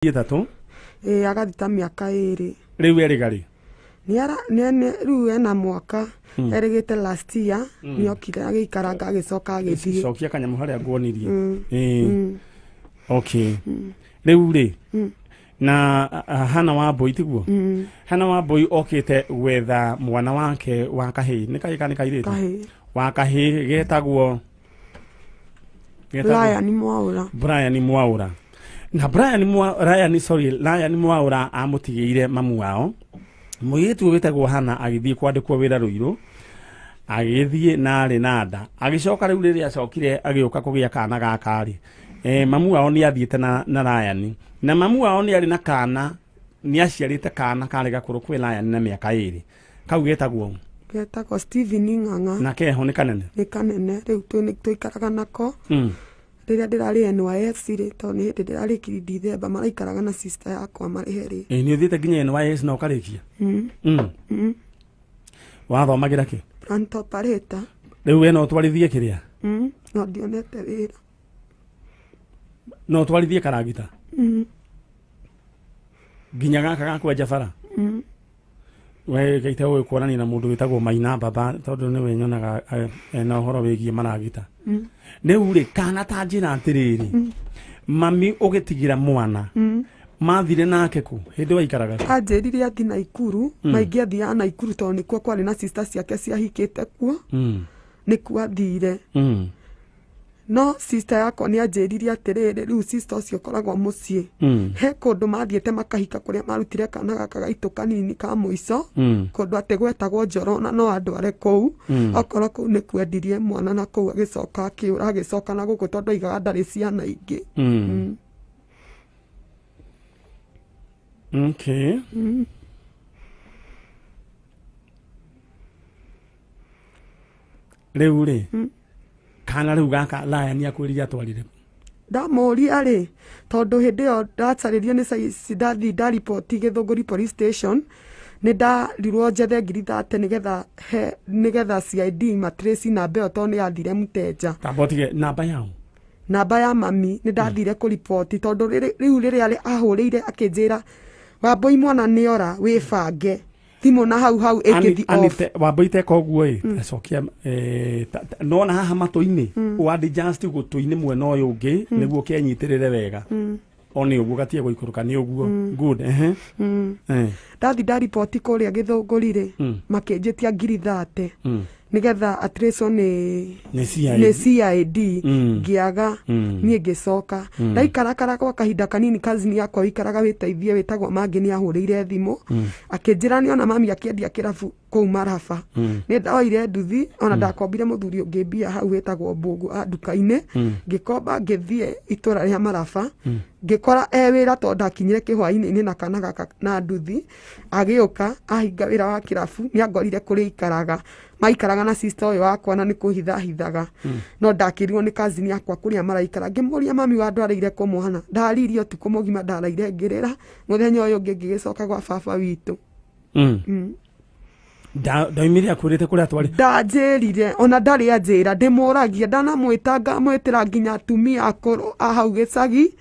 Ĩtatũ. Ĩĩ, agathiĩ ta mĩaka 2. Rĩu erĩga rĩ? Rĩu ena mwaka erĩgĩte last year nĩokire agĩikaranga agĩcoka agĩthiĩ. Cokia kanyamũ harĩa nguonirie. Ĩĩ. Okay. Rĩu rĩ, na Hana Wambui tiguo? Hana Wambui okĩte gwetha mwana wake wa kahĩĩ. Nĩ kahĩĩ kana nĩ kairĩtu? Kahĩĩ. Wa kahĩĩ getagwo Brian Mwaũra. Brian Mwaũra. Na Brian Mwa, Ryan, sorry, Ryan Mwaũra amũtigĩire mamu wao. Mũirĩtu ũyũ wĩtagwo Hana agĩthiĩ kwandĩkwo wĩra Rũirũ, agĩthiĩ na arĩ na nda. Agĩcoka rĩu rĩrĩa acokire agĩũka kũgĩa kana gaka rĩ, mamu wao nĩ athiĩte na Ryan. Na mamu wao nĩ arĩ na kana, nĩ aciarĩte kana karĩ gakũrũ kwĩ Ryan na mĩaka 2. Kau getagwo? Getagwo Steven Ng'ang'a. Na keho nĩ kanene? Nĩ kanene, rĩu tũikaraga nako. Rĩrĩa ndĩrarĩ NYS rĩ, tondũ nĩ hĩndĩ ndĩrarĩkirie Dithemba, maraikaraga na sister yakwa marĩ herĩ. Ĩ, nĩ ũthiĩte nginya NYS na ũkarĩkia? Wathomagĩra kĩ? Plant operator. Rĩu we no ũtwarithie kĩrĩa? No ndionete wĩra. No ũtwarithie karagita? Nginya gaka ga kwenja bara? We gaita ũĩ kuonania na mũndũ wĩtagwo Maina Baba tondũ nĩwe nyonaga ena ũhoro wĩgiĩ maragita. Rĩu rĩ, kana ta njĩra atĩrĩrĩ, mami ũgĩtigĩra mwana mathire nake kũ hĩndĩ waikaraga kũ? Anjĩrire athi Naikuru, maingĩ athiaga Naikuru tondũ nĩkuo kwarĩ na sister ciake ciahikĩte kuo, nĩkuo athire. No sister yakwa nĩ anjĩrire atĩrĩrĩ, rĩu sister ũcio ũkoragwo mũciĩ, he kũndũ mathiĩte makahika kũrĩa marutire kana gaka gaitũ kanini ka mũico, kũndũ atĩ gwetagwo Njoro na no andware kũu, okorwo kũu nĩ kwendirie mwana na kũu agĩcoka akĩũra agĩcoka na gũkũ tondũ aigaga ndarĩ ciana ingĩ. Okay. Rĩu rĩ, kana rĩu gaka Lion akwĩrire atwarire kũ? Ndamũria rĩ, tondũ hĩndĩ ĩyo ndacarĩrio nĩ caici ndathiĩ ndariboti Gĩthũngũri police station, nĩ ndarirwo njethe ngiri thate nĩgetha CID matrace namba ĩyo tondũ nĩ yathire mteja. Tamba ũtige namba yao? Namba ya mami nĩ ndathire kũriboti tondũ rĩu rĩrĩa ahũrĩire akĩnjĩra Wambũi mwana nĩora wĩbange. Thimũ na hau hau ĩngĩthi off. Wambũi teka ũguo ĩ, acokia, nona haha matũ-inĩ, ũ adjust gũtũ-inĩ mwena ũyũ ũngĩ, nĩguo kenyitĩrĩre wega. O nĩ ũguo gatige gũikũrũka nĩ ũguo. Good, ehe. Ndathi ndariboti kũrĩa Gĩthũngũri rĩ, makĩnjĩtia ngiri thate. Nĩgetha atrace Nĩ CID. nĩ CID. Ngĩaga, niĩ ngĩcoka. Ndaikarakara gwa kahinda kanini, cousin yakwa wĩikaraga wĩteithie wĩtagwo Mangĩ nĩ ahũrĩire thimũ. Akĩnjĩra nĩona mami akĩendia kĩrabu kũu Maraba. Nĩ ndoire nduthi, ona ndakombire mũthuri ũngĩ mbia hau wĩtagwo Mbũngũ a nduka-inĩ. Ngĩkomba ngĩthiĩ itũra rĩa Maraba. Ngĩkora e wĩra tondũ ndakinyire kĩhwainĩ-inĩ na kana gaka na nduthi. Agĩũka ahinga wĩra wa kĩrabu, nĩ angorire kũrĩa aikaraga. Maikaraga na sister ũyũ wakwa na nĩ kũhithahithaga. No ndakĩrirwo nĩ cousin yakwa kũrĩa maraikara. Ngĩmũria mami wandwarĩire kũ mwana. Ndaririe ũtukũ mũgima ndaraire ngĩrĩra. Mũthenya ũyũ ũngĩ ngĩgĩcoka gwa baba witũ. Ndaumire akwĩrĩte kũrĩa atwarĩ? Ndanjĩrire, ona ndarĩ anjĩra, ndĩmũragia, ndanamwĩta ngamwĩtĩra nginya atumia akũrũ a hau gĩcagi,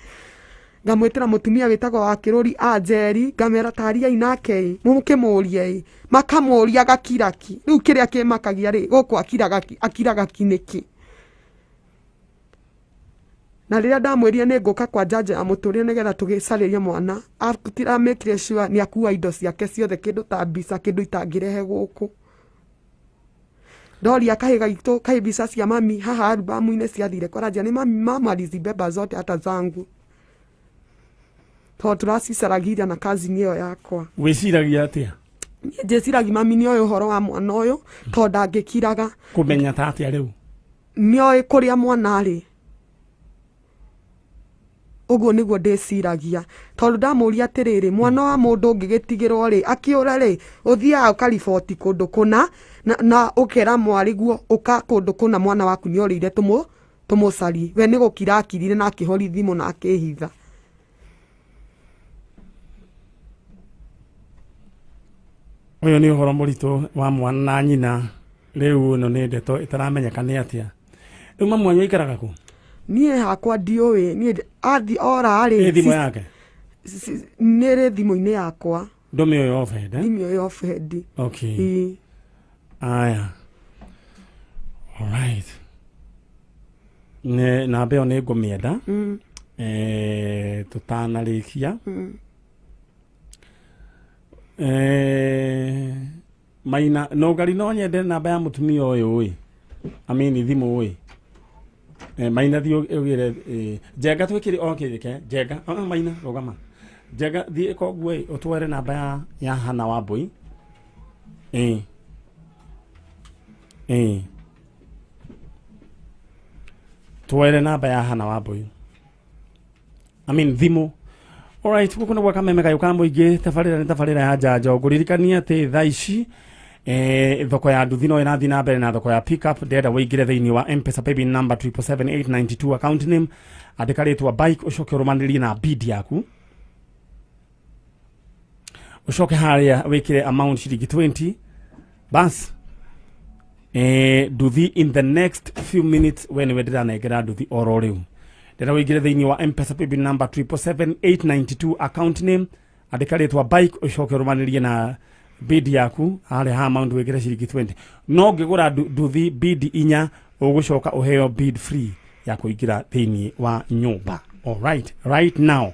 ngamwĩtĩra mũtumia wĩtagwo wa Kĩrũri a Njeri, ngamera tariai nake ĩ, mũkĩmũrie ĩ, makamũria agakira ki. Rĩu kĩrĩa kĩmakagia rĩ, gũkũ akiraga ki, akiraga ki nĩkĩ? Na rĩrĩa ndamwĩrire nĩ ngũka kwa njanjo ya mũtũrĩre nĩgetha tũgĩcarĩrie mwana, atiramĩkire sure nĩ akua indo ciake ciothe, kĩndũ ta mbica, kĩndũ itangĩrehe gũkũ. Ndoria kahĩ gaitũ, kahĩ mbica cia mami haha albamu-inĩ ciathire kwaranjia nĩ mami, mama alizibeba zote hata zangu. Tondũ tũracicaragia na cousin ĩyo yakwa. Wĩciragia atĩa? Niĩ njĩciragia mami nĩoĩ ũhoro wa mwana ũyũ, tondũ ndangĩkiraga. Kũmenya ta atĩa rĩu? Nĩoĩ kũrĩa mwana arĩ. Ũguo nĩguo ndĩciragia. Tondũ ndamũria atĩrĩrĩ, mwana wa mũndũ ũngĩgĩtigĩrwo rĩ, akĩũre rĩ, ũthiaga ũkariboti kũndũ kũna, na ũkera mwarĩguo ũka kũndũ kũna mwana waku nĩ orĩire tũmũcarie. We nĩ gũkira akirire na akĩhoria thimũ na akĩhitha. Ũyũ nĩ ũhoro mũritũ wa mwana na nyina. Rĩu ĩno nĩ ndeto ĩtaramenyeka nĩ atĩa. Rĩu mamu wanyu aikaraga kũ? Niĩ hakwa ndiũĩ. Niĩ athi ora rĩ. Ĩ thimũ yake? Nĩ rĩ thimũ-inĩ yakwa. Ndũmĩoĩ offhand, eh? Thimũ ĩyo offhand. Okay. Ĩĩ. Aya, alright, nä namba ä yo nä ngå mä enda tå tanarä kia. Maina no ngari no nyende namba ya mũtumia ũyũ ĩ, amini thimũ ĩ. Maina thiĩ ũgĩre njenga twĩkĩre o kĩrĩke njenga. Oh, maina rũgama njenga thiĩ koguo ĩ ũtware namba ya Hana Wambui ĩ ĩ twere namba ya Hana Wambui, I mean thimũ. Alright, gũkũ nĩ gwa kameme kayũ ka mũingĩ, tabarĩra nĩ tabarĩra ya njanjo. Ngũririkania atĩ thaa ici thoko ya nduthi no ĩrathiĩ na mbere na thoko ya pickup. Ndĩrenda wĩingĩre thĩinĩ wa Mpesa paybill number 777892, account name andĩka rĩtwa bike, ũcoke ũrũmanĩrie na bid yaku, ũcoke harĩa wĩkĩre amount ciringi 20 bas. Nduthi in the next few minutes we nĩwe ndĩranengera nduthi oro rĩu. Ndĩrenda wĩingĩre thĩinĩ wa Mpesa paybill number 777892, account name andĩka rĩtwa bike, ũcoke ũrũmanĩrie na bid yaku harĩa ha amount wĩkĩre ciringi 20. No ngĩgũra nduthi bid inya ũgũcoka ũheo bid free ya kũingĩra thĩinĩ wa nyũmba. Alright, right now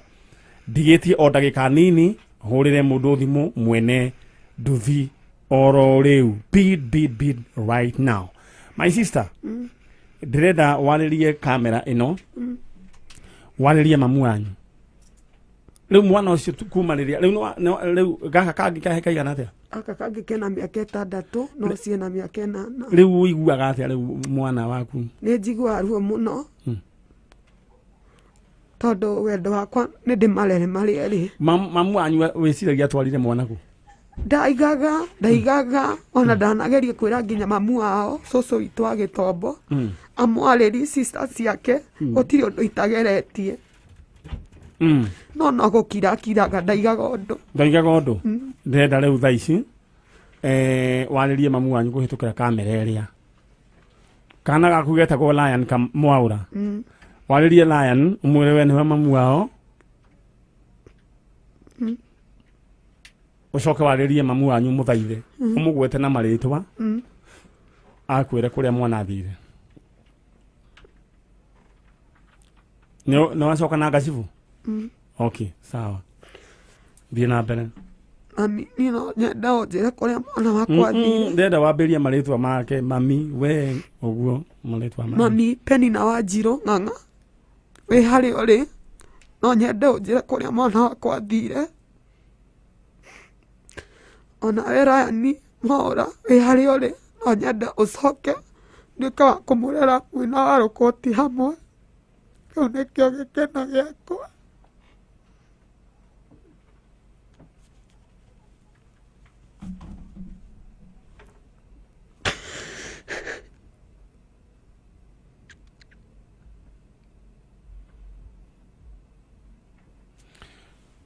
ndigĩtie o ndagĩka nini hũrĩre mũndũ thimũ mwene nduthi oro rĩu. Bid, bid, bid right now. My sister, ndĩrenda warĩrie kamera ĩno, warĩrie mamu wanyu rĩu mwana ũcio kuma rĩrĩa rĩu rĩu gaka kangĩ kahe kaigana atĩa? Aka kangĩ kena mĩaka 6, no ciĩna mĩaka 8. Rĩu ũiguaga atĩa rĩu mwana waku? Nĩ njiguaga ruo mũno tondũ wendo wakwa nĩ ndĩmarere marĩ erĩ. Mamu wanyu wĩciragia atwarire mwana kũ? Ndaigaga, ndaigaga, ona ndanageria kwĩra nginya mamu wao, cũcũ witũ wa gĩtombo, amwarĩri sister ciake. Gũtirĩ ũndũ itageretie. No no gũkira kiraga, ndaigaga ũndũ. Ndaigaga ũndũ. Ndĩrenda rĩu thaa ici warĩrie mamu wanyu kũhĩtũkĩra kamera ĩrĩa. Kana gaku getagwo Lion Mwaũra. Warĩrie Lion ũmwĩre we nĩwe mamu wao. Ũcoke warĩrie mamu wanyu mũthaithe ũmũgwete na marĩtwa akwĩre kũrĩa mwana athire. Nĩ wacoka na ngacibu? Okay, sawa, thiĩ na mbere. Mami, niĩ no nyenda ũnjĩre kũrĩa mwana wakwa athire. Ndĩrenda wambĩrie marĩtwa make mami we ũguo marĩtwa make. Mami Penina Wanjirũ Ng'ang'a, wĩ harĩa ũrĩ, no nyende ũnjĩre kũrĩa mwana wakwa athire. Ona we Ryan Mwaũra, wĩ harĩa ũrĩ, no nyende ũcoke nduĩke wa kũmũrera mwĩna wa rũkũti hamwe. Kĩu nĩkĩo gĩkeno gĩakwa.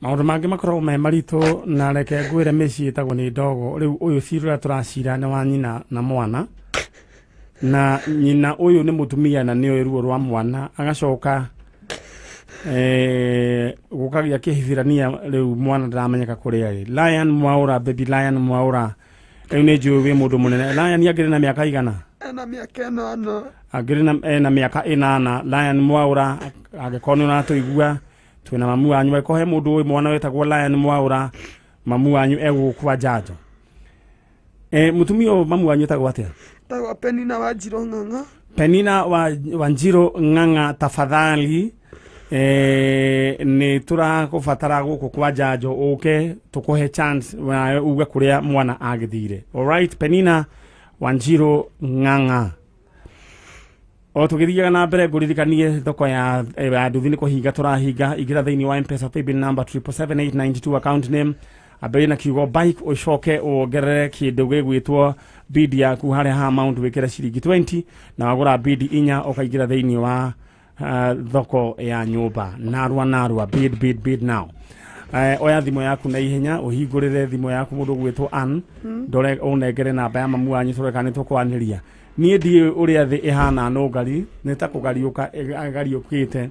Maũndũ mangĩ makoragwo me maritũ na reke ngwĩre mĩciĩ ĩtagwo nĩ ndogo. Rĩu ũyũ cira ũrĩa tũracira nĩ wa nyina na mwana, na nyina ũyũ nĩ mũtumia na nĩoĩ ruo rwa mwana, agacoka gũkagĩa kĩhibirania. Rĩu mwana ndaramenyeka kũrĩa arĩ. Lion Mwaũra, baby Lion Mwaũra, rĩu nĩ njũĩ wĩ mũndũ mũnene. Lion angĩrĩ na mĩaka igana? Ena mĩaka 8. Angĩrĩ na ena mĩaka 8. Lion Mwaũra, angĩkorwo nĩ ũratũigua, twĩna mamu wanyu. Angĩkorwo he mũndũ ũĩ mwana wĩtagwo Lion Mwaũra, mamu wanyu egũgũkua njanjo. Mũtumia ũyũ, mamu wanyu etagwo atĩa? Tagwa Penina Wanjirũ Ng'ang'a. Penina wa Wanjirũ Ng'ang'a, tafadhali nĩ tũrakũbatara gũkũ kwa njanjo, ũke tũkũhe chance nawe uge kũrĩa mwana agĩthire. Alright, Penina Wanjirũ Ng'ang'a. O tũgĩthiaga na mbere, ngũririkanie thoko ya nduthi nĩ kũhinga tũrahinga. Ingĩra thĩinĩ wa Mpesa paybill number 777892, account name ambĩrĩria na kiugo bike, ũcoke wongerere kĩndũ gĩgwĩtwo bid yaku harĩa ha amount wĩkĩre ciringi 20, na wagũra bid inya ũkaingĩra thĩinĩ wa thoko ya nyũmba narua narua. Bid, bid, bid now. Oya thimũ yaku na ihenya ũhingũrĩre thimũ yaku mũndũ ũgwĩtwo Ann ndore ũnengere namba ya mamu wanyu tũrore kana nĩ tũkwanĩria. Niĩ ndiũĩ ũrĩa thĩ ĩhana nũngari nĩ ta kũgariũka ĩgariũkĩte.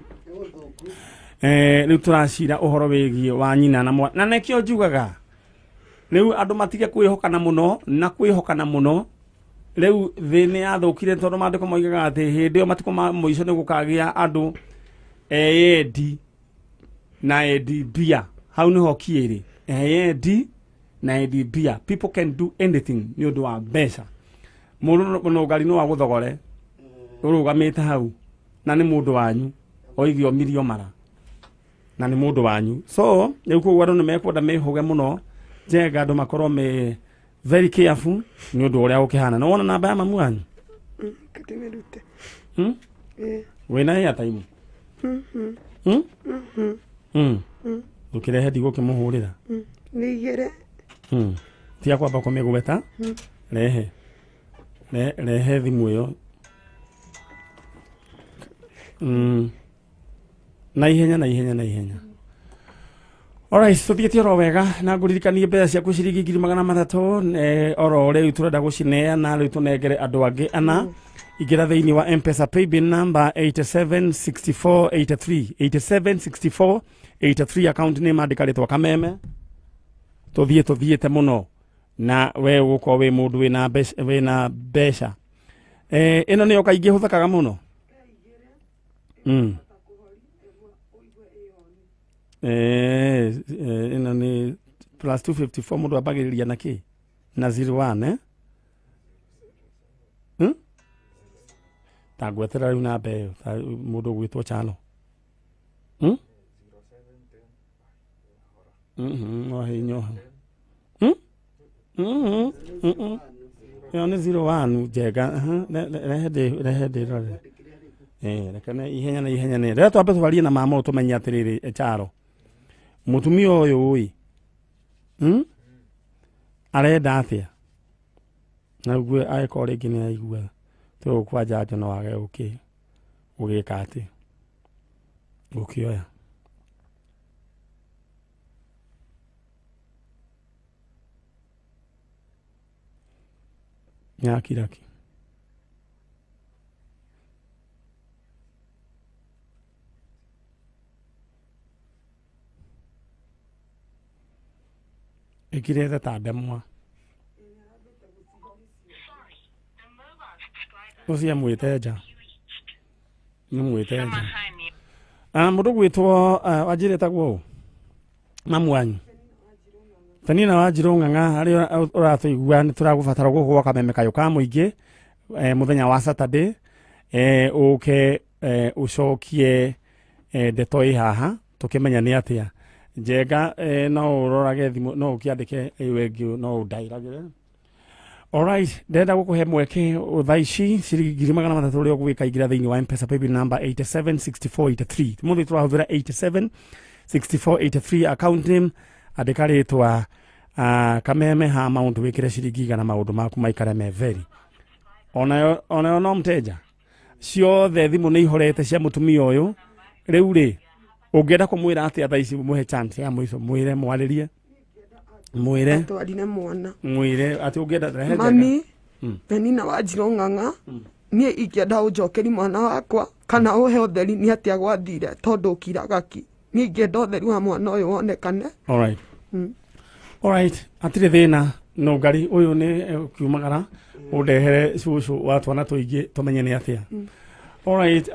Rĩu tũracira ũhoro wĩgiĩ wa nyina na mwana na nĩkĩo njugaga rĩu andũ matige kwĩhokana mũno na kwĩhokana mũno. Rĩu thĩ nĩ yathũkire tondũ maandĩko moigaga atĩ hĩndĩ ĩyo matukũ ma mũico nĩ gũkagĩa andũ eyendi na endi mbia. Hau nĩho kĩrĩ eyendi na endi mbia. People can do anything nĩ ũndũ wa mbeca. Mũndũ mũnũngari no agũthogore ũrũgamĩte hau na nĩ mũndũ wanyu oige omirio mara na nĩ mũndũ wanyu. So rĩu koguo andũ nĩ mekwenda mehũge mũno njenga andũ makorwo me very careful nĩ ũndũ ũrĩa ũkĩhana. Nĩ wona namba ya mamu wanyu? Ndĩmĩrute. Hmm? Ĩĩ. Wĩna airtime? Hmm? Hmm. Ndũkĩrehe ndigũkĩmũhũrĩra. Nĩ igĩrĩ. Hmm. Tiga kwamba kũmĩgweta. Rehe. Rehe thimũ ĩyo. Na ihenya na ihenya na ihenya. Alright, tuthiĩte oro wega na ngũririkanie mbeca ciaku ciringi 300,000 oro rĩu tũrenda gũcineana rĩu tũnengere andũ angĩ ana. Ingĩra thĩinĩ wa M-Pesa paybill number 876483 876483 account name andĩka rĩtwa Kameme. Tũthiĩ tũthiĩte mũno na we ũgũkorwo wĩ mũndũ wĩna mbeca wĩna mbeca. Ĩno nĩyo kaingĩ hũthĩkaga mũno. Ĩno nĩ plus 254 mũndũ ambagĩrĩria na kĩ na 01 eh? Hmm? Ta ngwetera rĩu namba ĩyo ta mũndũ ũgwĩtwo Chalo. Hmm? Mhm, no hinyo. Hmm? Mhm. Mhm. Ĩyo nĩ 01 njega. Aha, rehe ndĩ rehe ndĩrore. Reke na ihenya na ihenya nĩ. Reke twambe twarie na mama ũyũ tũmenye atĩrĩrĩ Charo. Mũtumia ũyũ ĩ. Hmm? Arenda atĩa? Na ũguo angĩkorwo rĩngĩ nĩ aigua tũgũkwa njanjo no age gũgĩka atĩ gũkĩoya. Nyakiraki. Ĩkirĩte ta ndemwa. Ũcio mwĩte nja. Nĩ mwĩte nja. Mũndũ gwĩtwo wanjĩra ĩtagwo ũ? Mamu wanyu. Penina Wanjirũ Ng'ang'a harĩa ũratũigua nĩ tũragũbatara gũkũ gwa Kameme Kayũ ka mũingĩ mũthenya wa Saturday ũke ũcokie ndeto ĩ haha tũkĩmenya nĩ atĩa. Njenga no ũrorage thimũ no ũkĩandĩke ĩyo ĩngĩ no ũndairagĩre. Alright, ndĩrenda gũkũhe mweke thaa ici ciringi 300,000 ũrĩa ũgwĩka ingĩra thĩinĩ wa M-Pesa paybill number 876483. Mũthĩ tũrahũthĩra 876483 account name andĩka rĩtwa Kameme ha maũndũ wĩkĩre ciringi 100 maũndũ maku maikare me very. Onayo no mteja ciothe thimũ nĩ ihorete cia mũtumia ũyũ. Rĩu rĩ ũngĩenda kũmwĩra atĩa thaa ici mũhe chance ya mũico mwĩre mwarĩrie mwĩre Atwarire mwana. Mwĩre atĩ ũngĩenda rehe njega. Mami, Penina Wanjirũ Ng'ang'a, niĩ ingĩenda ũnjokeri mwana wakwa kana ũhe ũtheri nĩ atĩa gwathire tondũ ũkiraga ki. Niĩ ingĩenda ũtheri wa mwana ũyũ wonekane. Alright. Alright, hatirĩ thĩna nũngari ũyũ nĩ ũkiumagara ũndehere cũcũ wa twana tũingĩ tũmenye nĩ atĩa. Alright,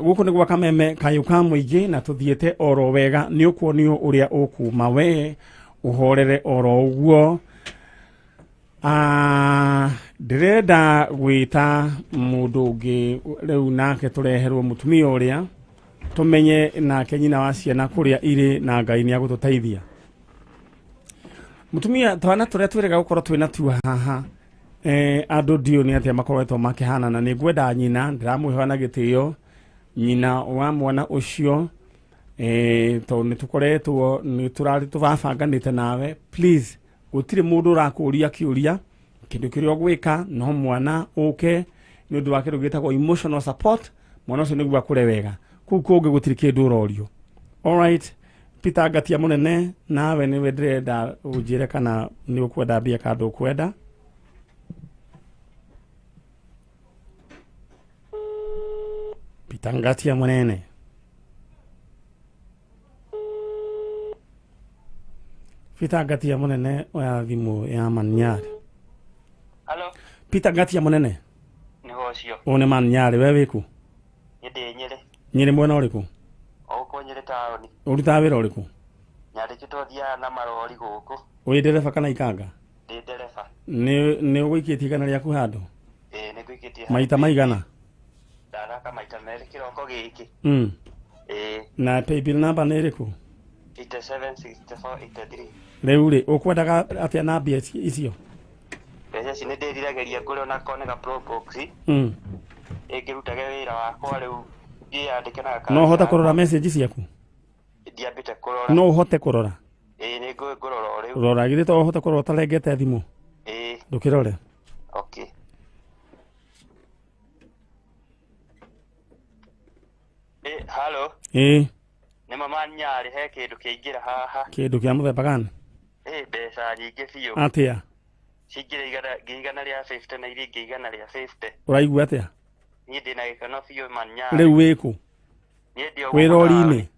gũkũ nĩ gwa Kameme Kayũ ka mũingĩ na tũthiĩte oro wega nĩ ũkuonio ũrĩa ũkuma we ũhorere oro ũguo. Ndĩrenda gwĩta mũndũ ũngĩ rĩu nake tũreherwo mũtumia ũrĩa tũmenye nake nyina wa ciana kũrĩa irĩ na Ngai nĩ agũtũteithia. Mũtumia twana tũrĩa twĩrĩga gũkorwo twĩna tuo haha andũ ndiũ nĩ atĩa makoretwo makĩhana na nĩ ngwenda nyina ndĩramwĩhoya na gĩtĩo nyina wa mwana ũcio tondũ nĩ tũkoretwo nĩ tũrarĩ tũbabanganĩte nawe. Please gũtirĩ mũndũ ũrakũria kĩũria kĩndũ kĩrĩa ũgwĩka no mwana ũke nĩ ũndũ wa kĩndũ gĩtagwo emotional support mwana ũcio nĩguo akũre wega kũu kũngĩ gũtirĩ kĩndũ ũrorio. Alright, Peter Ngatia mũnene nawe nĩwe ndĩrenda ũnjĩre kana nĩ ũkwenda mbia kana ndũkwenda. Peter Ngatia mũnene. Peter Ngatia mũnene oya thimũ ya Manyarĩ. Halo, Peter Ngatia mũnene, nĩho ũcio. Ũyũ nĩ Manyarĩ, we wĩkũ? Niĩ ndĩ Nyĩrĩ. Nyĩrĩ mwena ũrĩkũ? O gũkũ Nyĩrĩ taũni. Ũrutaga wĩra ũrĩkũ? Nyandĩkĩtwo thiaga na marori gũkũ. Wĩ ndereba kana ikanga? Ndĩ ndereba. Nĩ ũgũikĩtie igana rĩaku handũ? Ĩĩ, nĩ ngũikĩtie handũ. Maita maigana? Ndathaka maita merĩ kĩroko gĩkĩ. Ĩĩ. Na paybill number nĩ ĩrĩkũ? 87 64 83. Rĩu rĩ, ũkwendaga atĩa na mbia icio? Mbeca ici nĩ ndĩriragĩria ngũre ona korwo nĩ ga Probox. Ĩngĩrutage wĩra wakwa rĩu ndĩyandĩke na gakari. No ũhote kũrora message ciaku? Ndiambĩte kũrora. No ũhote kũrora? Ĩĩ, nĩ ngũrora o rĩu. Rora, githĩ to ũhote kũrora ũtarengete thimũ? Ĩĩ. Ndũkĩrore. Okay. Ĩ, halo. Ĩĩ. Nĩ mama Nyarĩ, he kĩndũ kĩaingĩra haha. Kĩndũ kĩa mũthemba gani? Ĩ, mbeca nyingĩ biũ. Atĩa? Cingĩra igana rĩa 50 na iria ingĩ igana rĩa 50. Ũraigua atĩa? Niĩ ndĩna gĩkeno biũ ma Nyarĩ. Rĩu wĩkũ? Niĩ ndĩ o Wĩ gũkũ rori-inĩ? taũni.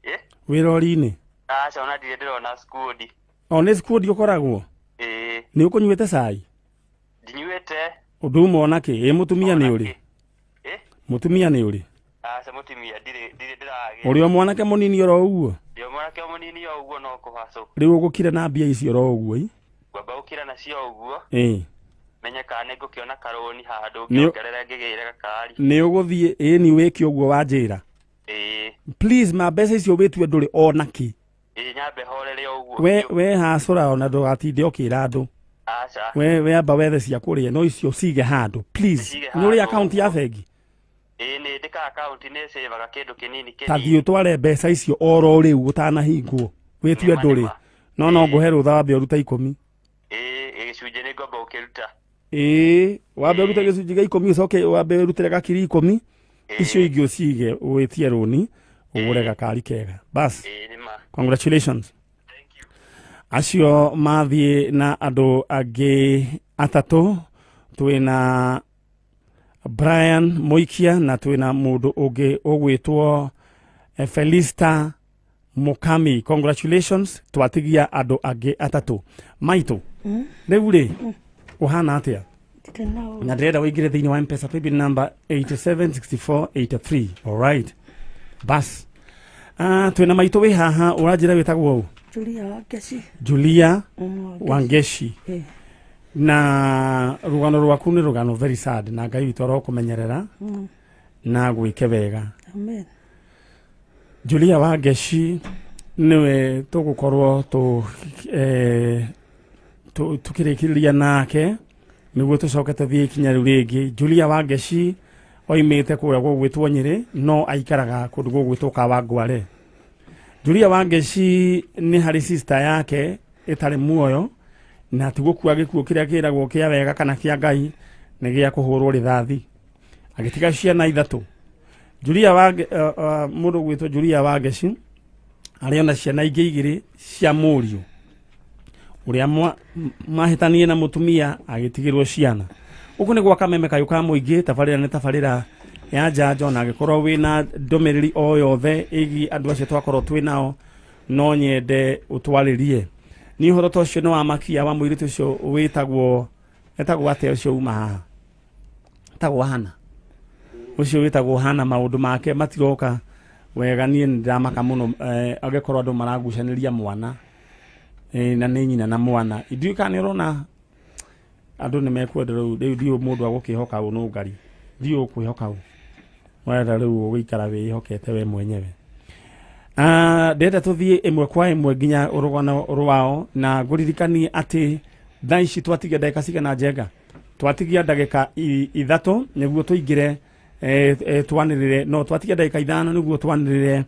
Ĩ? Wĩ rori-inĩ? Aca, ona ndirĩ ndĩrona skundi. O nĩ skundi ũkoragwo? Ĩĩ. Nĩ ũkũnyuĩte cai? Ndinyuĩte. Ũndũ ũmwe ona kĩ? Ĩ, mũtumia nĩ ũrĩ? Ĩ? Mũtumia nĩ ũrĩ? Aca, mũtumia ndirĩ ndĩragĩa. Ũrĩ o mwanake mũnini oro ũguo? Ndĩ o mwanake mũnini o ũguo no kũhacũ. Rĩu ũgũkira na mbia icio oro ũguo ĩ? Ngwamba gũkira nacio ũguo. Ĩ. Menye kana nĩ ngũkĩona karũni handũ ngĩongerere ngĩgĩre gakari. Nĩ ũgũthiĩ, ĩ ni wĩke ũguo wanjĩra. Ĩĩ. Please, ma mbeca icio wĩtue ndũrĩ ona kĩ. Ĩĩ, nyambe horere o ũguo. We hacũra ona ndũgatinde ũkĩra andũ. Aca. We amba wethe cia kũrĩa no icio cige handũ please. Cige Nĩ ũrĩ handũ. account ya bengi? Ĩĩ, nĩ ndĩka account, nĩ savaga kĩndũ kĩnini Ta kĩnini. thiĩ ũtware mbeca icio oro rĩu ũtanahingwo. Wĩtue Nĩma, ndũrĩ. nĩma. No ngũhe rũtha wambe ũrute 10. Ĩĩ, gĩcunjĩ nĩ ngwamba gũkĩruta. Ĩĩ, wambe ũrute gĩcunjĩ gĩa 10 ũcoke wambe ũrutĩre gakiri 10. Icio ingĩ ũcige wĩtie rũni ũgũre gakari kega. Bas. Ĩĩ, nĩma. Congratulations. Acio mathiĩ na andũ angĩ atatũ, twĩna Brian Muikia na twĩna mũndũ ũngĩ ũgwĩtwo Felista Mukami. Congratulations, twatigia andũ angĩ atatũ. Maitũ, rĩu rĩ, ũhana atĩa? Ndirĩ na ũru. Na ndĩrenda ũingĩre thĩinĩ wa M-Pesa paybill number 876483. All right. Bas. Twĩna maitũ wĩ haha, ũranjĩra wĩtagwo ũ? Julia Wangeci. Julia Wangeshi. Wangeshi. Ĩĩ. Na rũgano rwaku nĩ rũgano very sad, na Ngai witũ arokũmenyerera na gwĩke wega. Amen. Julia Wangeshi nĩwe tũgũkorwo tũkĩrĩkĩrĩria nake nĩguo tũcoke tũthiĩ ikinya rĩu rĩngĩ. Julia Wangeshi oimĩte kũrĩa gũgwĩtwo Nyĩrĩ no aikaraga kũndũ gũgwĩtwo Kawangware. Julia Wangeshi nĩ harĩ sister yake ĩtarĩ muoyo na ti gũkua gĩkuũ kĩrĩa kĩragwo kĩa wega kana kĩa Ngai, nĩ gĩa kũhũrwo rithathi, agĩtiga ciana ithatũ. Julia Wange, mũndũ ũgwĩtwo Julia Wangeshi arĩ ona ciana ingĩ igĩrĩ cia mũriũ ũrĩa mahĩtanie na mũtumia agĩtigĩrwo ciana. Gũkũ nĩ gwa Kameme kayũ ka mũingĩ, tabarĩra nĩ tabarĩra ya njanjo, na angĩkorwo wĩna ndũmĩrĩri o yothe ĩgiĩ andũ acio twakorwo twĩ nao no nyende ũtwarĩrie. Niĩ ũhoro ta ũcio nĩ wa makia wa mũirĩtu ũcio wĩtagwo, etagwo atĩa ũcio uma haha? Etagwo Hana. Ũcio wĩtagwo Hana, maũndũ make matiroka wega, niĩ nĩ ndĩramaka mũno, angĩkorwo andũ maragucanĩria mwana, na nĩ nyina na mwana. Ndiũĩ kana nĩ ũrona andũ nĩ mekwenda rĩu, rĩu ndiũĩ mũndũ agũkĩhoka ũ nũngari. Ndiũĩ ũkwĩhoka ũ. Wenda rĩu ũgũikara wĩhokete we mwenyewe. Ndĩrenda tũthiĩ ĩmwe kwa ĩmwe nginya rũgano rwao, na ngũririkanie atĩ thaa ici twatigia ndagĩka cigana njenga? Twatigia ndagĩka ithatũ nĩguo tũingĩre, twanĩrĩre, no twatigia ndagĩka ithano nĩguo twanĩrĩre,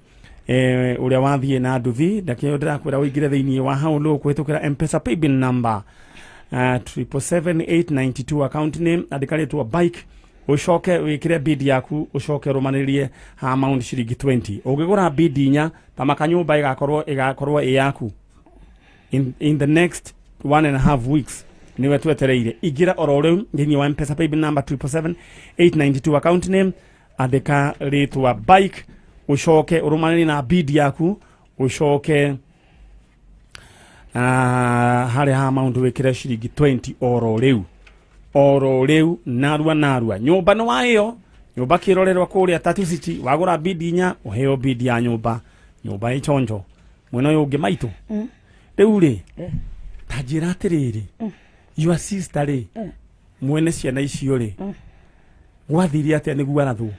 ũrĩa wathiĩ na nduthi. Ndakĩo ndĩrakwĩra ũingĩre thĩinĩ wa hau nĩ ũkũhĩtũkĩra M-Pesa paybill number, 777,892, account name andĩka rĩtwa bike, ũcoke wĩkĩre bid yaku, ũcoke ũrũmanĩrĩrie ha amount ciringi 20. Ũngĩgũra bid inya ta makanyũmba ĩgakorwo ĩ yaku in the next 1.5 weeks. Niwe twetereire. Ingĩra oro rĩu thĩinĩ wa M-Pesa paybill number 777,892, account name andĩka rĩtwa bike, ũcoke ũrũmanĩrie na bid yaku, ũcoke Harĩa ha maũndũ wĩkĩre ciringi 20 oro rĩu, oro rĩu, narua narua. Nyũmba nĩ wa ĩyo nyũmba kĩrorerwa kũrĩa Tatu City, wagũra bidi inya ũheo bidi ya nyũmba, nyũmba ĩchonjo. Mwena ũyũ ũngĩ maitũ, rĩu rĩ, ta njĩra atĩrĩrĩ, your sister rĩ, mwene ciana icio rĩ, gwathire atĩa nĩguo arathwo?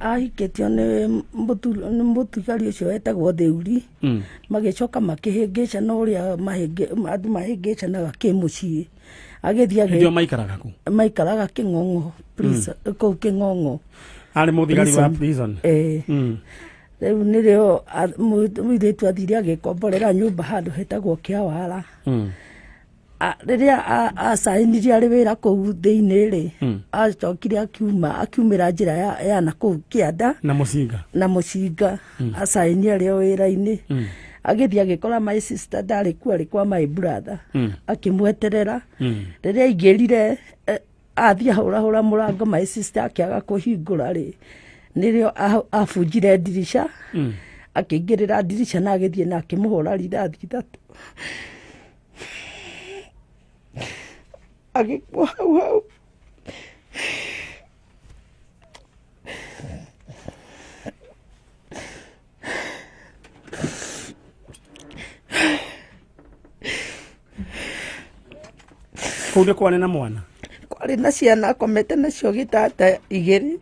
Ahikĩtio nĩ mũthigari ũcio wetagwo Theuri. Magĩcoka makĩhĩngĩcana ũrĩa andũ mahĩngĩcanaga kĩmũciĩ, agĩthiĩ. Hĩndĩ ĩyo maikaraga kũ? Maikaraga Kĩng'ong'o prison, kũu Kĩng'ong'o. Arĩ mũthigari wa prison? Eh. Rĩu nĩrĩo mũirĩtu athire agĩkomborera nyũmba handũ hetagwo Kĩawara. Rĩrĩa acainirie arĩ wĩra kũu thĩinĩ rĩ, acokire akiuma, akiumĩra njĩra ya na kũu kĩanda. Na mũcinga? Na mũcinga. Acaini arĩ o wĩra-inĩ, agĩthiĩ agĩkora my sister ndarĩ kuo, arĩ kwa my brother. Akĩmweterera. Rĩrĩa aingĩrire, athiĩ ahũrahũra mũrango, my sister akĩaga kũhingũra rĩ, nĩrĩo abunjire ndirica, akĩingĩrĩra ndirica na agĩthiĩ na akĩmũhũra rithathi 3, agĩkua hau hau. Kũu nĩ kwarĩ na mwana? Kwarĩ na ciana akomete nacio gĩtanda 2.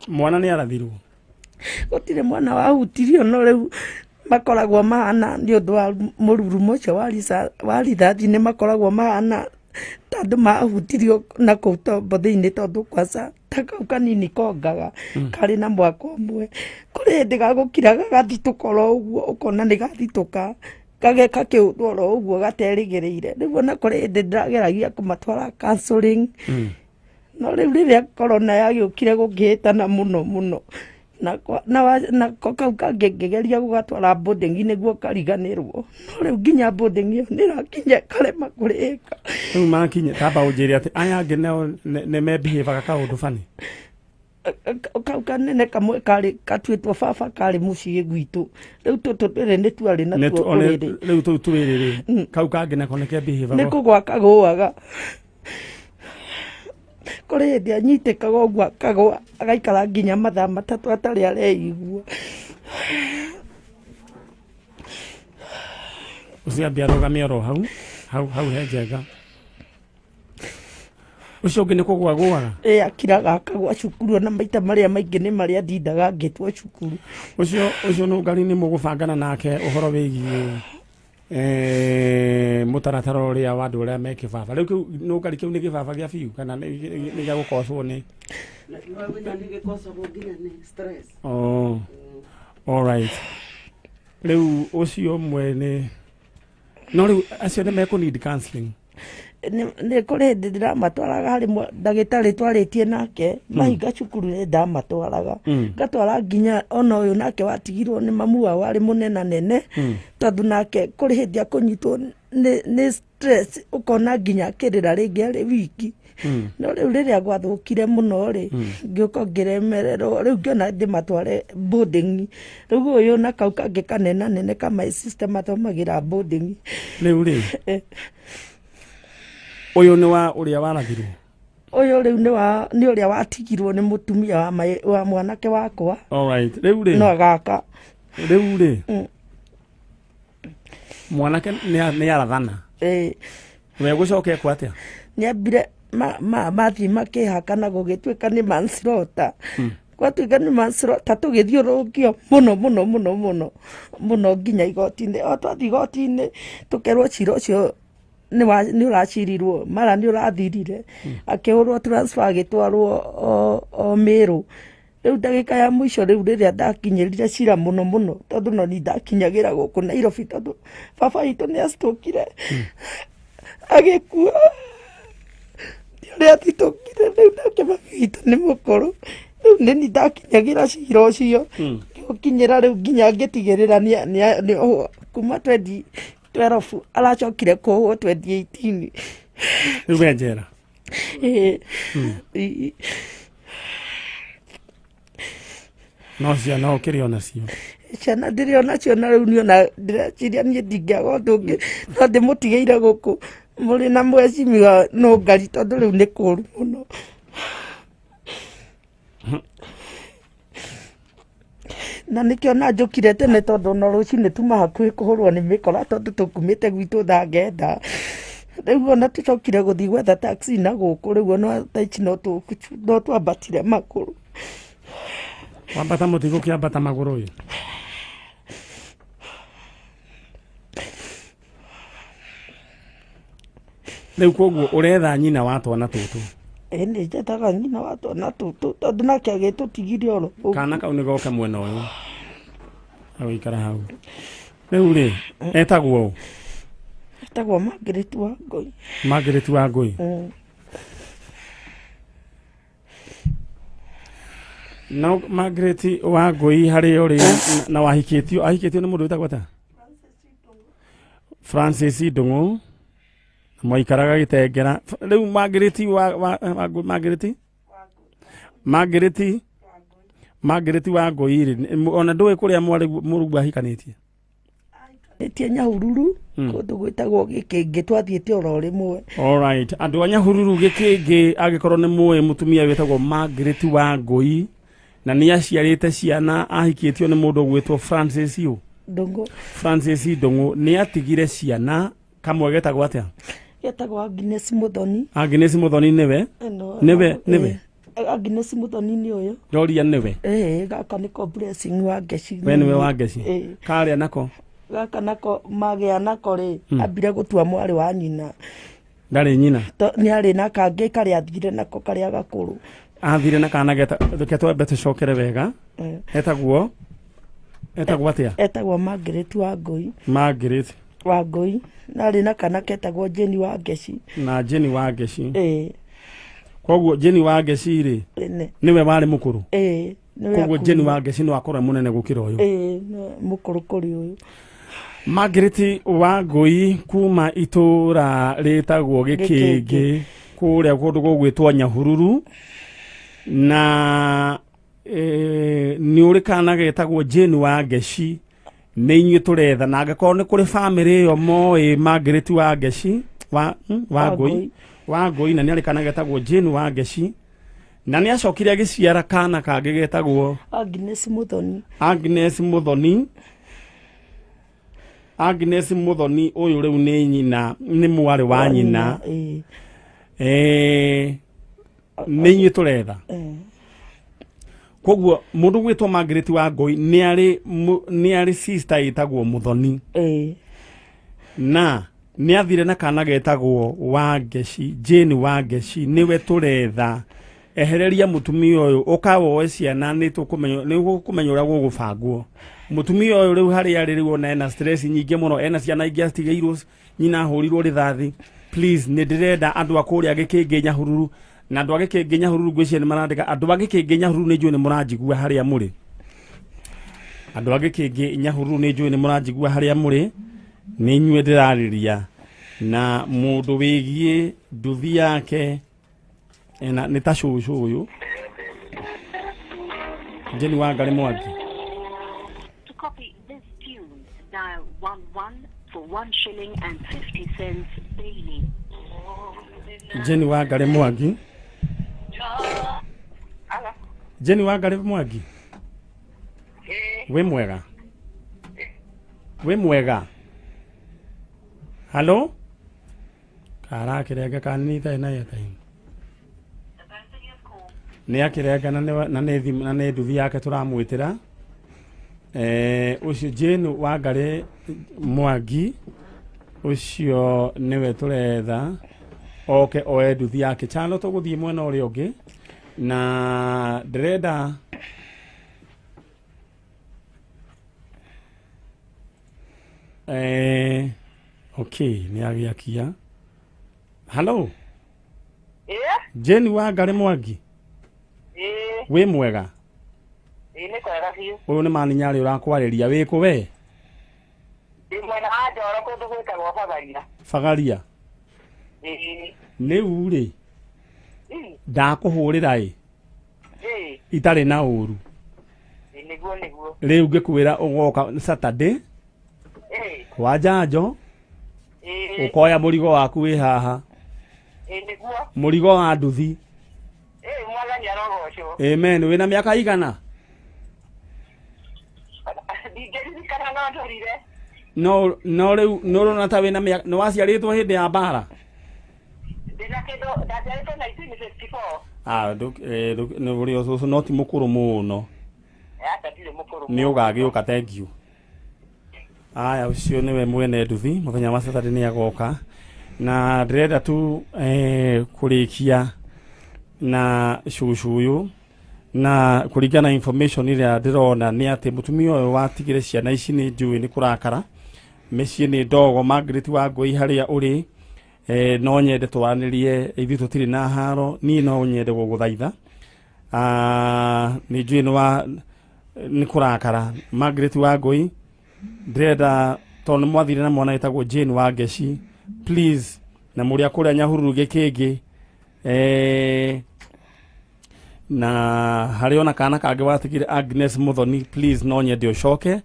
Mwana nĩ arathirwo? Gũtirĩ mwana wahutirio, no rĩu makoragwo mahana nĩ ũndũ wa mũrurumo ũcio wa rithathi, nĩ makoragwo mahana ta andũ mahutirio na kũu tombo thĩinĩ, tondũ kwanza ta kau kanini kongaga karĩ na mwaka 1, kũrĩ hĩndĩ gagũkira gagathitũka oro ũguo, ũkona nĩ gathitũka, gageka kĩũndũ oro ũguo gaterĩgĩrĩire. Rĩu ona kũrĩ hĩndĩ ndĩrageragia kũmatwara counseling, no rĩu rĩrĩa corona yagĩũkire gũkĩhĩtana mũno mũno. Nako kau kangĩ ngĩgeria gũgatwara boarding nĩguo kariganĩrwo, no rĩu nginya boarding ĩyo nĩrakinya karema kũrĩka. Rĩu makinya, tamba ũnjĩre atĩ aya angĩ nao nĩ mebihevaga kaũndũ bani. Kau kanene kamwe karĩ gatuĩtwo baba, karĩ mũciĩ gwitũ. Rĩu tũtũ twĩrĩ nĩ twarĩ natuo ũrĩrĩ. Rĩu tũu twĩrĩ rĩ, kau kangĩ nako nĩ kebihevaga? Nĩ kũgwa kagũaga. Kũrĩ hĩndĩ anyitĩkaga ũguo akagwa, agaikara nginya mathaa 3 atarĩ areigua. Ũcio ambia arũgame oro hau hau hau he njenga. Ũcio ũngĩ nĩ kũgwa gũaga? Ĩ, akiraga akagwa cukuru, ona maita marĩa maingĩ nĩ marĩa ndindaga ngĩtwo cukuru. Ũcio nũngari nĩ mũgũbangana nake ũhoro wĩgiĩ mũtaratara ũrĩa wa andũ arĩa me kĩbaba. Rĩu kĩu nũngari kĩu nĩ kĩbaba gĩa biũ kana nĩ gĩa gũkocwo nĩ? Nĩ gĩkocagwo nginya nĩ stress. Oh, all right. Rĩu ũcio ũmwe nĩ no rĩu acio nĩ mekũ need counseling. Nĩ kũrĩ hĩndĩ ndĩramatwaraga harĩ ndagĩtarĩ twarĩtie nake mahinga cukuru, nĩ ndamatwaraga, ngatwara nginya ona ũyũ nake watigirwo nĩ mamu wao arĩ mũnenanene, tondũ nake kũrĩ hĩndĩ akũnyitwo nĩ stress, ũkona nginya akĩrĩra rĩngĩ arĩ wiki. No rĩu rĩrĩa gwathũkire mũno rĩ, ngĩũka ngĩremererwo, rĩu ngĩona ndĩmatware boarding. Rĩu ũyũ na kau kangĩ kanenanene ka my sister mathomagĩra boarding. Rĩu rĩ, ũyũ nĩ wa ũrĩa warathirwo? Ũyũ rĩu nĩ ũrĩa watigirwo nĩ mũtumia wa mwanake wakwa. All right. Rĩu rĩ, no gaka. Rĩu rĩ, mwanake nĩ arathana? Ĩĩ. We gũcoka ekwo atĩa? Nĩ ambire mathiĩ makĩhakana, gũgĩtuĩka nĩ manslaughter. Gwatuĩka nĩ manslaughter, tũgĩthiũrũrũkio mũno mũno mũno mũno mũno nginya igoti-inĩ. O twathiĩ igoti-inĩ, tũkerwo cira ũcio nĩ ũracirirwo, mara nĩ ũrathirire. Akĩhũrwo transfer, agĩtwarwo o Mĩrũ. Rĩu ndagĩka ya mũico rĩu rĩrĩa ndakinyĩrire cira mũno mũno, tondũ no ni ndakinyagĩra gũkũ Nairobi, tondũ baba witũ nĩ acitũkire agĩkua, ũrĩa athitũkire rĩu nake mami witũ nĩ mũkũrũ, rĩu nĩ ni ndakinyagĩra cira ũcio, ngĩũkinyĩra rĩu nginya ngĩtigĩrĩra nĩ ohwo kuma 2012, aracokire kuohwo 2018. Rĩu we njera? Ĩĩ. No ciana ũkĩrĩ o nacio? Ciana ndĩrĩ onacio na rĩu niĩ ona ndĩreciria niĩ ndingĩaga ũndũ ũngĩ no ndĩmũtigĩire gũkũ mũrĩ na mwecimiwa no ngari tondũ rĩu nĩ kũũru mũno. Na nĩkĩo na njũkire tene tondũ ona rũcinĩ tuma hakuhĩ kũhũrwo nĩ mĩkora tondũ tũkumĩte gwitũ thaa 9. Rĩu ona tũcokire gũthiĩ gwetha taxi na gũkũ rĩu ona thaa ici no twambatire magũrũ. Wambata mũtigũkĩambata magũrũ ĩ. Rĩu koguo ũretha nyina wa twana tũtũ? Ĩ nĩ njethaga nyina wa twana tũtũ tondũ nake agĩtũtigire oro ũguo. Kana kau nĩ goke mwena ũyũ. Agũikara hau. Rĩu rĩ, etagwo ũ? Etagwo Margaret Wangũi. Margaret Wangũi. Na Margaret Wangũi harĩa ũrĩ na wahikĩtio, ahikĩtio nĩ mũndũ wĩtagwo atĩa? Francis Ndung'u. Mwaikaraga Gĩtengera. Rĩu Margaret wa Margaret? Margaret? Margaret Wangũi rĩ, ona ndũĩ kũrĩa mũrũguo ahikanĩtie? Ĩtie Nyahururu, kũndũ gwĩtagwo Gĩkĩngĩ, twathiĩte oro rĩmwe. Alright, andũ a Nyahururu Gĩkĩngĩ angĩkorwo nĩ mũĩ mũtumia wĩtagwo Margaret Wangũi na nĩ aciarĩte ciana ahikĩtio nĩ mũndũ ũgwĩtwo Francis ũ? Ndung'u. Francis Ndung'u nĩ atigire ciana kamwe getagwo atĩa? Getagwo Agnes Muthoni. Agnes Muthoni nĩwe? Nĩwe, nĩwe. Agnes Muthoni nĩ ũyũ. Ndoria nĩwe. Gaka nĩko Blessing wa Ngeci. We nĩwe wa Ngeci. Karĩa nako? Gaka nako magĩa nako rĩ, ambire gũtua mwarĩ wa nyina. Ndarĩ nyina? Nĩ arĩ na kangĩ karĩa athire nako karĩa gakũrũ. Athire na kana geta, reke twambe tũcokere wega. Etagwo? Etagwo atĩa? Etagwo Margaret Wangũi. Margaret Wangũi. Na arĩ na kana ketagwo Jane wa Ngeci. Na Jane wa Ngeci. Koguo Jane wa Ngeci rĩ, nĩwe warĩ mũkũrũ? Koguo Jane wa Ngeci no akorwo mũnene gũkĩra ũyũ. Mũkũrũ kũrĩ ũyũ. Margaret Wangũi kuma itũra rĩtagwo Gĩkĩngĩ kũrĩa kũndũ gũgwĩtwo Nyahururu na nĩ ũrĩ kana getagwo Jane wa Ngeci nĩ inyuĩ tũretha na angĩkorwo nĩ kũrĩ bamĩrĩ ĩyo moĩ Margaret wa Ngeci wa Wangũi Wangũi na nĩ arĩ kana getagwo Jane wa Ngeci na nĩ acokire agĩciara kana kangĩ getagwo Agnes Muthoni. Agnes Muthoni. Agnes Muthoni ũyũ rĩu nĩ nyina, nĩ mwarĩ wa nyina. Nĩ inyuĩ tũretha. Koguo mũndũ gwĩtwo Margaret Wangũi nĩ arĩ sister ĩtagwo Muthoni. Na nĩ athire na kana getagwo Wangeci, Jane Wangeci, nĩwe tũretha. Ehereria mũtumia ũyũ ũkawoe ciana nĩ tũkũmenya, nĩ ũkũmenya ũrĩa gũgũbangwo. Mũtumia ũyũ rĩu harĩa arĩ rĩu ona ena stress nyingĩ mũno, ena ciana ingĩ atigĩirwo, nyina ahũrirwo rithathi. Please, nĩ ndĩrenda andũ a kũrĩa Gĩkĩngĩ Nyahururu, na andũ a Gĩkĩngĩ Nyahururu ngwĩciria nĩ marandĩka, andũ a Gĩkĩngĩ Nyahururu nĩ njũĩ nĩ mũranjigua harĩa mũrĩ. Andũ a Gĩkĩngĩ Nyahururu nĩ njũĩ nĩ mũranjigua harĩa mũrĩ, nĩ inyuĩ ndĩrarĩria. Na mũndũ wĩgiĩ nduthi yake ena nĩ ta cũcũ ũyũ. Jane Wangari Mwangi. To copy this tune, dial 11 for 1 shilling and 50 cents daily. Jane Wangari Mwangi. Jane Wangari Mwangi. Wĩ mwega? Wĩ mwega? Hello? Karakĩrenga kana nĩ itarĩ na airtime? Nĩ akĩrenga na nĩ thimũ na nĩ nduthi yake tũramwĩtĩra. Ũcio Jane Wangari Mwangi ũcio nĩwe tũretha oke oe nduthi yake. Chano tũgũthiĩ mwena ũrĩa ũngĩ na ndĩrenda okay, nĩ agĩakia. Hello? Jane Wangari Mwangi. Wĩ mwega? Nĩ kwega biũ. Ũyũ nĩ Mani Nyarĩ ũrakwarĩria. Wĩ kũ we? Ndĩ mwena wa Njoro kũndũ gwĩtagwo Bagaria. Bagaria? Rĩu rĩ, ndakũhũrĩra ĩ? Itarĩ na ũru. Nĩguo nĩguo. Rĩu ngĩkwĩra ũgoka Saturday kwa njanjo ũkoya mũrigo waku wĩ haha. Nĩguo. Mũrigo wa nduthi. Mwathani arogocwo. Amen. Wĩna mĩaka igana? Ndingĩririkana no ndũrire. No no rĩu nĩ ũrona ta wĩna mĩaka nĩ waciarĩtwo hĩndĩ ya mbara? Ndĩna kĩndũ ndaciarĩtwo 1954. Ah, nĩ ũrĩ o cũcũ no ti mũkũrũ mũno. Aca ndirĩ mũkũrũ. Nĩ ũgagĩũka, thank you. Aya, ũcio nĩwe mwene nduthi, mũthenya wa Saturday nĩ agoka. Na ndĩrenda tu kũrĩkia na cucu ũyũ na kũringana na information ĩrĩa ndĩrona nĩ atĩ mũtumia ũyũ watigire ciana ici nĩ njũĩ nĩ kũrakara mĩciĩ nĩ ndogo. Margaret wa Ngũi, harĩa ũrĩ, no nyende twaranĩrie, ithuĩ tũtirĩ na haro, niĩ no nyende gũgũthaitha. Ah, nĩ njũĩ nĩ wa nĩ kũrakara. Margaret wa Ngũi, ndĩrenda tondũ nĩ mwathire na mwana wĩtagwo Jane wa Ngeci, please, na mũrĩa kũrĩa Nyahururu gĩkĩngĩ, na harĩ ona kana kangĩ watigire Agnes Muthoni, please no nyende ũcoke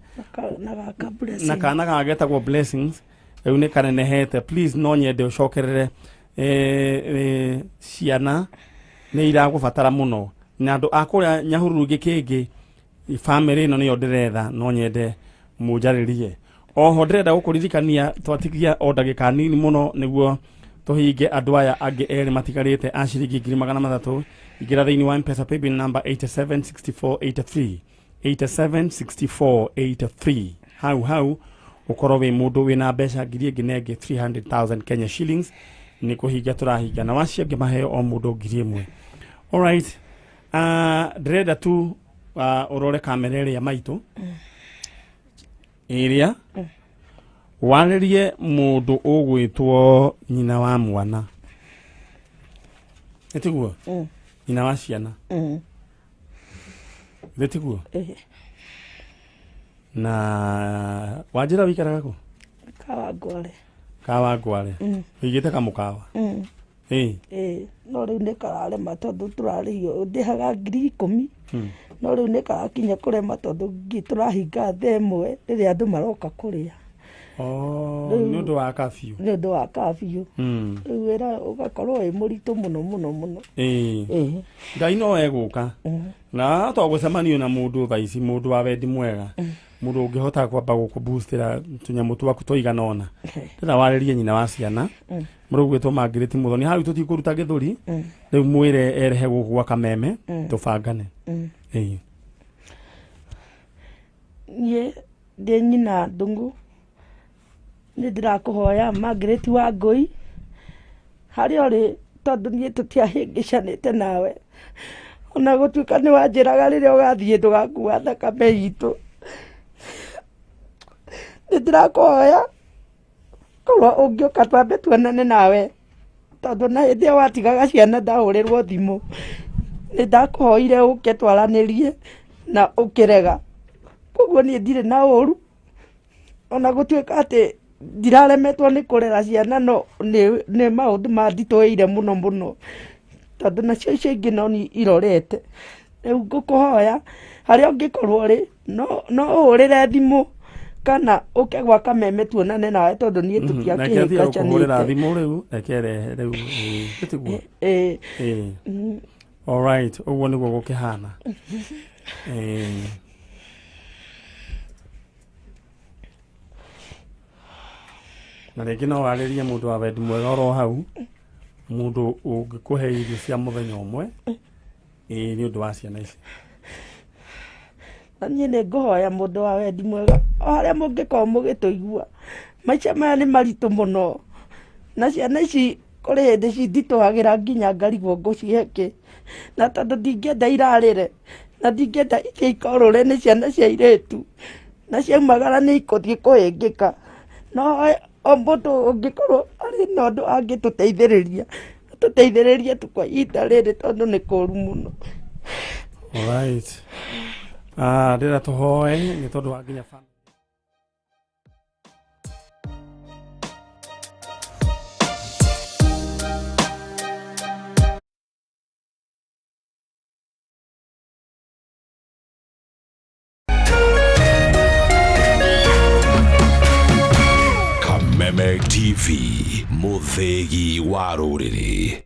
na gaka blessing. Na kana gaka getagwo Blessings rĩu nĩ kanenehete, please no nyende ũcokerere. Ciana nĩ iragũbatara mũno na andũ a kũrĩa Nyahururu gĩkĩngĩ, family ĩno nĩyo ndĩretha, no nyende mũnjarĩrie. Oho ndĩrenda gũkũririkania twatigia o ndagĩka nini mũno nĩguo tũhinge andũ aya angĩ erĩ matigarĩte a ciringi 300,000. Ingĩra thĩinĩ wa Mpesa paybill number 876483, 876483, hau hau ũkorwo wĩ mũndũ wĩna mbeca ngiri ĩngĩ na ĩngĩ 300,000 Kenya shillings. Nĩ kũhinga tũrahinga na wacio angĩ maheo o mũndũ 1,000. Alright, ndĩrenda tu ũrore kamera ĩrĩa maitũ ĩrĩa warĩrie mũndũ ũgwĩtwo nyina wa mwana, ĩtiguo? Nyina wa ciana. Ĩtiguo? Ĩĩ. Na wanjĩra wĩikaraga kũ? Kawangware. Kawangware. Wĩigĩte kamũkawa? Ĩĩ. Ĩĩ, no rĩu nĩ kararema tondũ tũrarĩhio ndĩhaga 10,000. No rĩu nĩ karakinya kũrema tondũ tũrahinga thaa 1 rĩrĩa andũ maroka kũrĩa. Oh, nĩ ũndũ wa kabiũ. Nĩ ũndũ wa kabiũ. Rĩu wĩra ũgakorwo wĩ mũritũ mũno mũno mũno. Ĩĩ. Ngai no egũka na to gũcemanio na mũndũ thaa ici, mũndũ wa wendi mwega, mũndũ ũngĩhota kwamba gũkũboostĩra tũnyamũ twaku tũigana ũna. Ndĩra warĩrie nyina wa ciana mũrũ gwĩtwo Margaret Muthoni, hau tũtikũruta gĩthũri. Rĩu mwĩre erehe gũkũ gwa Kameme tũbangane. Ĩĩ. Niĩ ndĩ nyina Ndung'u, nĩ ndĩrakũhoya Margaret wa Ngũi harĩa ũrĩ, tondũ niĩ tũtiahĩngĩcanĩte nawe, ona gũtuĩka nĩ wanjĩraga rĩrĩa ũgathiĩ ndũgakua thakame itũ. Nĩ ndĩrakũhoya korwo ũngĩũka twambe tuonane nawe, tondũ na hĩndĩ ĩyo watigaga ciana ndahũrĩrwo thimũ nĩ ndakũhoire ũke twaranĩrie na ũkĩrega. Koguo niĩ ndirĩ na ũru, ona gũtuĩka atĩ ndiraremetwo nĩ kũrera ciana, no nĩ maũndũ manditũhĩire mũno mũno, tondũ nacio icio ingĩ no ni irorete. Rĩu ngũkũhoya harĩa ũngĩkorwo ũrĩ, no ũhũrĩre thimũ kana ũke gwa Kameme tuonane nawe, tondũ niĩ Reke athiĩ gũkũhũrĩra tũtiakĩhĩngĩcanĩte. Thimũ rĩu, reke erehe rĩu, ĩĩ, ĩtiguo? Ĩĩ. Ĩĩ. Alright, ũguo nĩguo gũkĩhana. Ĩĩ. Na rĩngĩ no warĩrie mũndũ wa wendi mwega oro hau, mũndũ ũngĩkũhe irio cia mũthenya ũmwe, ĩĩ, nĩ ũndũ wa ciana ici. Na niĩ nĩ ngũhoya mũndũ wa wendi mwega o harĩa mũngĩkorwo mũgĩtũigua, maica maya nĩ maritũ mũno na ciana ici kũrĩ hĩndĩ cinditũhagĩra nginya ngarigwo ngũcihe kĩ, na tondũ ndingĩenda irarĩre na ndingĩenda ithiĩ ikorũre, nĩ ciana cia airĩtu na ciaumagara nĩ ikũthiĩ kũhĩngĩka. No o mũndũ ũngĩkorwo arĩ na ũndũ angĩtũteithĩrĩria, tũteithĩrĩrie tu kwa ihinda rĩrĩ, tondũ nĩ kũru mũno. Alright. Ah, ndĩrenda tũhoe nĩ tondũ wa nginya family. Kameme TV, mũthĩgi wa rũrĩrĩ.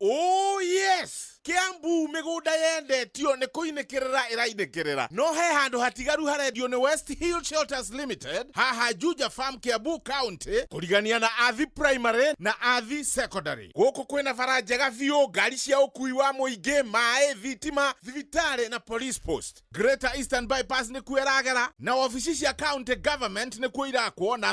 Oh yes, Kiambu mĩgũnda yendetio nĩ kũinĩkĩrĩra ĩrainĩkĩrĩra, no he handũ hatigaru harendio nĩ West Hill Shelters Limited haha Juja Farm, Kiambu County, kũrigania na Athi Primary na Athi Secondary. Gũkũ kwĩna bara njega biũ, ngari cia ũkui wa mũingĩ, maĩ, thitima, thibitarĩ na police post. Greater Eastern Bypass nĩkuo ĩragera, na wabici cia county government nĩkuo irakwo na